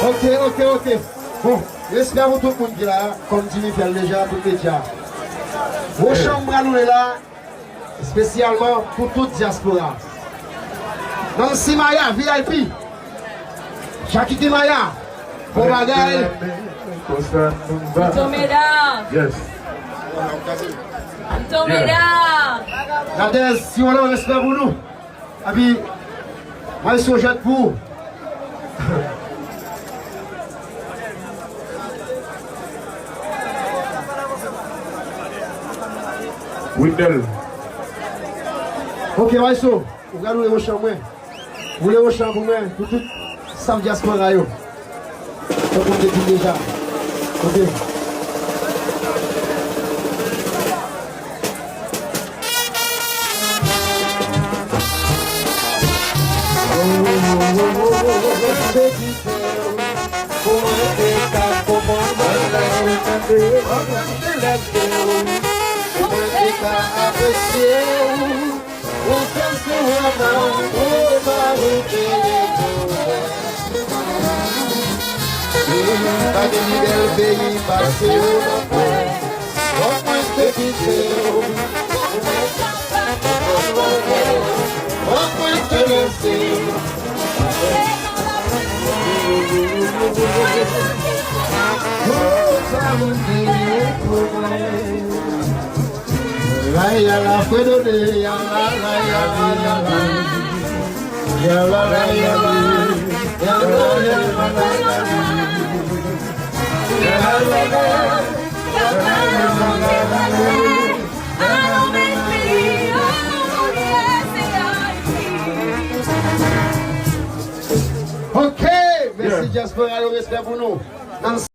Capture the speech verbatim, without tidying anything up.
Ok, ok, ok. Bon, respè pou tout moun ki la, kòm di Michel deja, tout medya. Wochanm pral woule la, espesyalman pou tout dyaspora. Nancy Maya, V I P. Jakiki Maya, bon bagay. Tito Meda. Yes. Tito Meda. Nadèz, si w la, respè pou nou. Epi, mwen sou jèt pou ou. Windel. Ok, Wayso, ou pral woule wochanm mwen. Woule wochanm pou mwen, pou tout staff dyaspora yo. Fòk mwen te di deja. Ok. Pou mwen te ka konprann bagay ou tande, pou mwen te ka apresye ou, ou fè sou avan, ou pa rete. Pa gen pi bèl peyi pase w nan kwen. Fòk mwen te kite w. Fòk mwen te lese w. Oh, sa mwen te ye pou mwen. Lay a la fredone, ya la, lay a la, ya la. Ya la, lay a la, ya la, ya la, lay a la. Ok, mèsi dyaspora yo, respè pou nou.